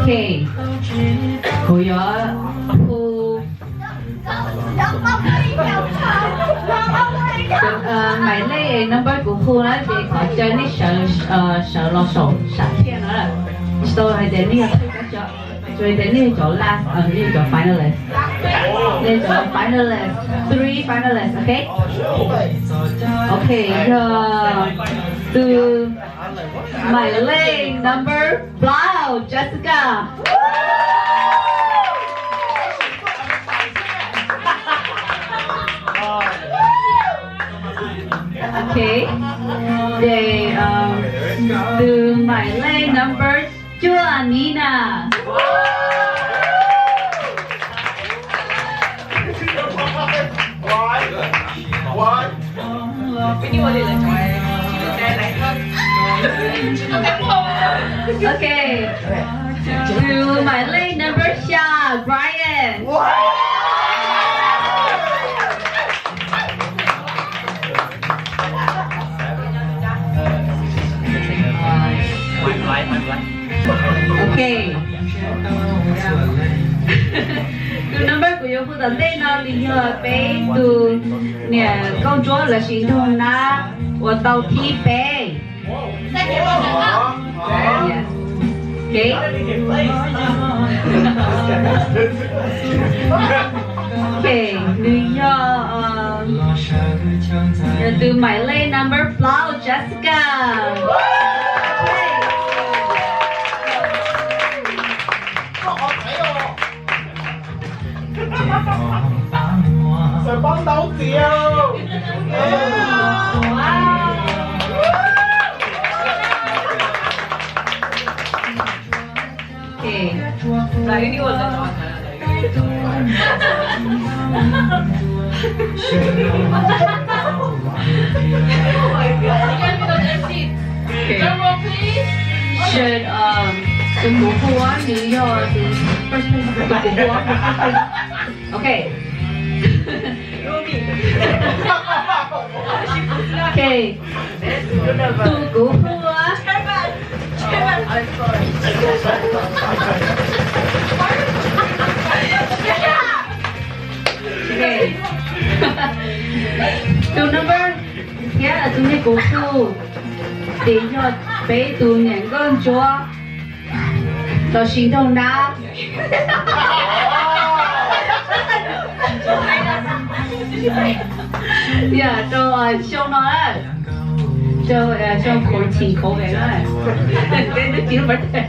Ok, kuv yuav hu, uh, maiv lej number kuv hu na ces thov caw nej sawv, uh, sawv los saum sam thiaj no lawm. Tsis tau hais tias nej yog thawj cov, tsuas hais tias nej yog cov last, uh, nej yog cov finalist. Nej yog cov finalist, three finalists, ok? Ok, yog tus maiv lej number plaub, Jessica. Ok. Ces, um, tus maiv lej number cuaj, Nina. Ok. Tus maiv lej number xya, Brian. Ok. Tus number kuv yuav hu tom ntej no nws yog peb tus niam nkauj ntsuab los sis nraug nab uas tau thib peb. Ok. Ok, nws yog, um, yog tus maiv lej number plaub, Jessica. Sawv paub ntau tiag. Ok. Ok. Should, um, tus kuv hu nws yog tus first place, tus kuv hu. Ok. Ok. Tus kuv hu. Ok. Tus number thiab tus niag kuv hu ces yog peb tus niam nkauj ntsuab los sis nraug nab. Yog rau, uh, xyoo no na. Rau, uh, xyoo fourteen covid na. Peb twb tsis lub birthday.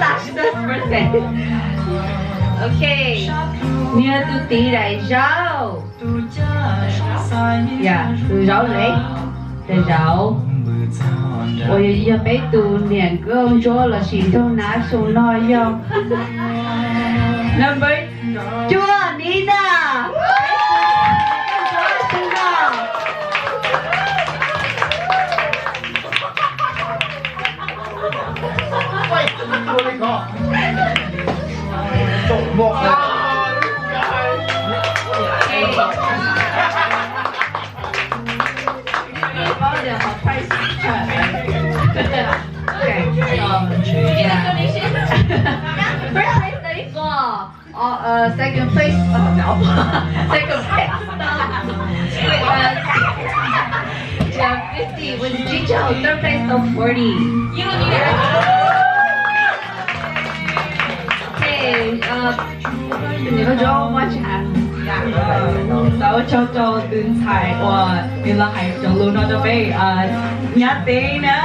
Xav tsis tau birthday. Ok. Nws yog tus tiv daim zaub. Yog tus zaub lev, daim zaub uas yog peb tus niam nkauj ntsuab los sis nraug nab xyoo no yog number cuaj, Nina. Okay. Um, yeah. First place thirty-four. Uh, uh, second place, uh, no. Second place, uh, wait, uh, yeah, fifty with Jijo, third place, top forty. Okay, uh, nws ua tsaug, ua tsaug rau tus ntxhais uas nws los hais cov lus no rau peb, uh, nyab tev na,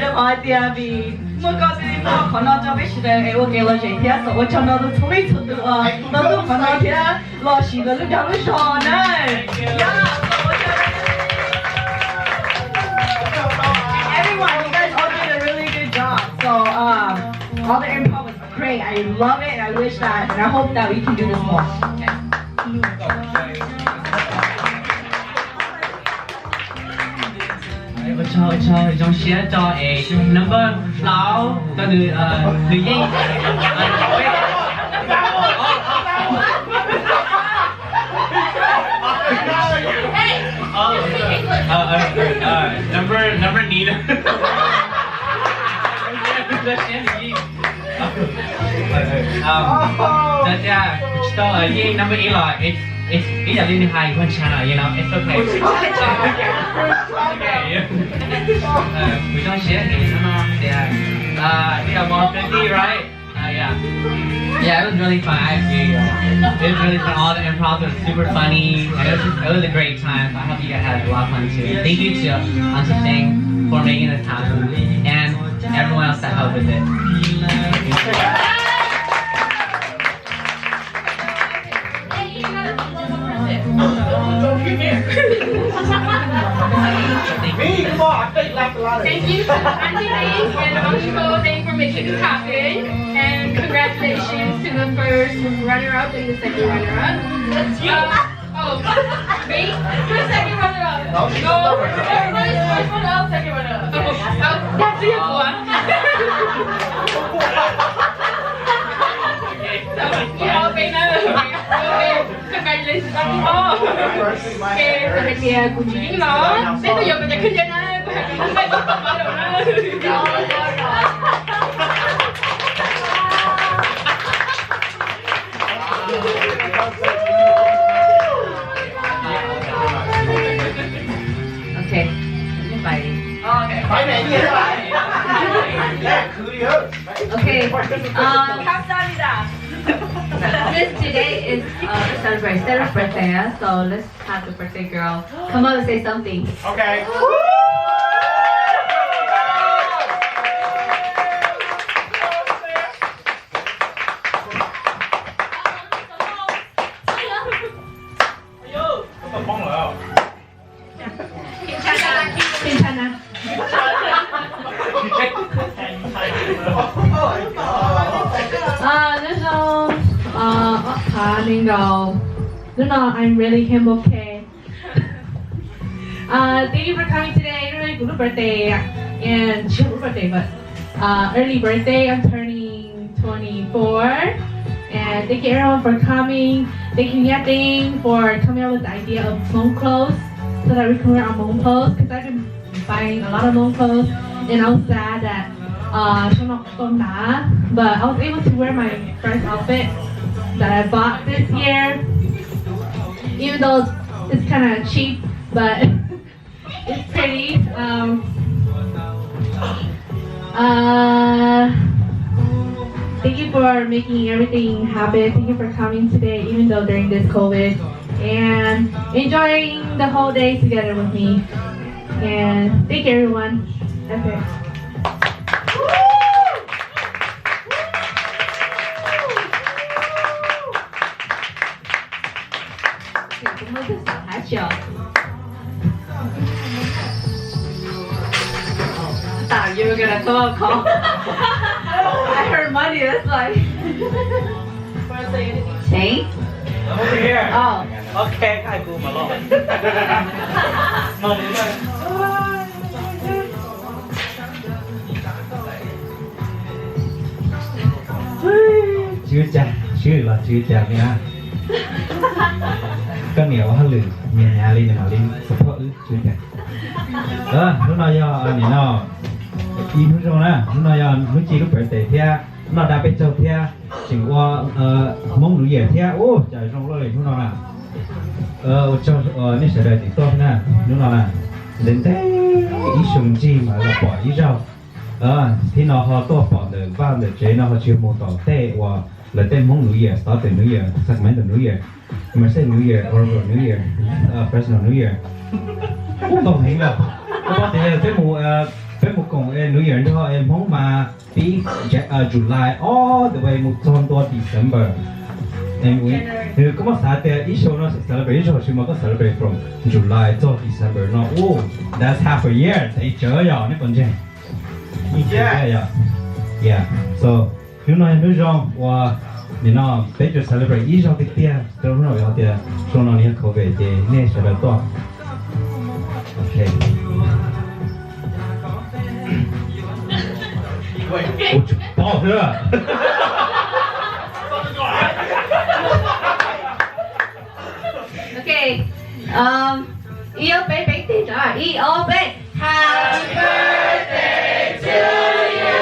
rau qhov tias vim muaj koj thiaj li muaj qhov no rau peb sawv daws es ua kev lom zem thiab. Ua tsaug no rau txhua leej txhua tus uas tau tuaj qhov no thiab los sim lawv lub dag lub zog na. Everyone, you guys all did a really good job. So, um, all the improv was great. I love it. I wish that, and I hope that we can do this more. Ua tsaug, ua tsaug, zoo siab tso es number plaub rau nws, nws yeej, number, number nim. Ua siab li. Um, no tias kuv tsis tau, uh, yeej number ib los, ib yam li nws hais, hu ntshai no, you know, it's okay. Uh, kuv zoo siab heev no tias, uh, I think I'm on fifty, right? Uh, yeah. Yeah, it was really fun. I agree. It was really fun. All the improv was super funny, and it was just, it was a great time. So I hope you guys had a lot of fun too. And thank you to Auntie Shane for making this happen, and everyone else that helped with it. Me, come on, I think like a lot of Thank you to Auntie Lee and Uncle Dave for making this happen. And congratulations to the first runner-up and the second runner-up. Uh, oh, me? Who's second runner-up? No, she's the first. Everybody's first runner-up, second runner-up. Oh, oh, that's the other one. So, you all may know. Congratulations on you all. Ok, txawm hais tias kuv tsis yeej los, peb tuaj yuav kuv cov khaub ncaws na, kuv hais tias kuv npaj kuv tau pab lawm na. Ok, ok, um, since today is, uh, celebrate Sarah's birthday, uh, so let's have the birthday girl come up and say something. Okay. Ah, hnub no, ah, ob phav nees nkaum. Hnub no I'm really Campbell K. Uh, thank you for coming today. Hnub no kuv lub birthday, and tsis yog kuv lub birthday, but, uh, early birthday. I'm turning twenty-four. And thank you everyone for coming. Thank you, Nha Ting, for coming up with the idea of Hmong clothes so that we can wear our Hmong clothes, 'cause I've been buying a lot of Hmong clothes, and I was sad that, uh, Hmong clothes, but I was able to wear my first outfit that I bought this year, even though it's kind of cheap, but it's pretty. Um, uh, thank you for making everything happen. Thank you for coming today, even though during this COVID, and enjoying the whole day together with me. And thank you, everyone. That's it. Thought you were gonna talk, huh? I heard money, that's why. Change? Over here. Oh. Okay, I go, my lord. Tsis ua cas, swb los tsis ua cas, niam. Koj niam ua hauj lwm nyias hnyav li nws mam li support wb, tsis ua cas. Hnub no yog nim no ib hnub zoo na, hnub no yog Hnub Ci lub birthday thiab, hnub no da peb caug thiab, tseem ua Hmoob New Year thiab, ua cas zoo loj li hnub no na. Ua tsaug nej sawv daws tseem tuaj thiab na, hnub no na, ntev ntev ib xyoo ntsig mas los pom ib zaug. Thib no ho tuaj pom ntawm vaj ntawm tsev no ho tsis yog mus tom tej uas lawv tej Hmoob New Year, Stockton New Year, Sacramento New Year, Merced New Year, Oroville New Year, Fresno New Year. Ub, ntau heev lawm. Koj paub tias peb mus, peb mus koom New Year nrog Hmoob mas pib July all the way mus txog ntua December. Nws, koj muab xav tias ib xyoo no celebrate ib zaug, tsis mas koj celebrate from July txog December no, ub, that's half a year, ntev tsawv yom, nej puas ntseeg? Yeah, so hnub no yog hnub zoo uas nim no peb yuav celebrate ib zaug tiag tiag rau hnub no, vim hais tias xyoo no nws yog covid ces nej sawv daws tuaj. Ok. Ua tsis paub xwb. Ok. Um, ib ob peb, peb tig rov, ib ob peb. Happy birthday to you.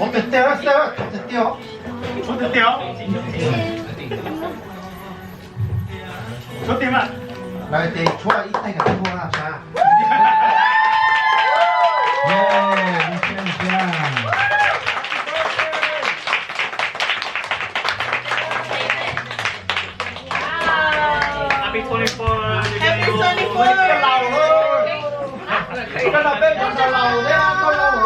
Ov, tiag tiag, ov, tiag tiag, ov. Tshuav tiag tiag mas. Lawv tias tshuav ib teeg kom tshuav sab. Happy twenty-four. Happy twenty-four. Koj no peb cov no laus thiab, koj laus.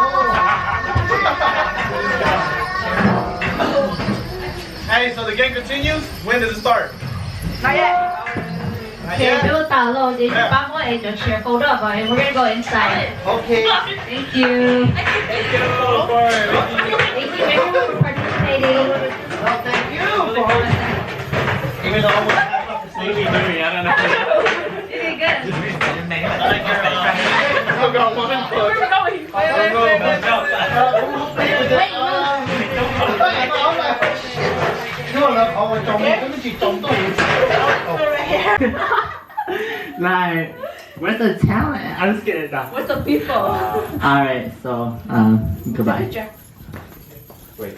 Hey, so the game continues? When does it start? Ces peb ua tas los ces pab muab es cov chair fold up, and we're gonna go inside. Okay. Thank you. Thank you for everyone for participating. Well, thank you for even though I was Maybe Mary, I don't know. You did good. I've got one foot. Wait, wait, wait, wait. Wait, wait. Like, where's the talent? I'm just kidding. No. Where's the people? All right, so, um, goodbye. Wait.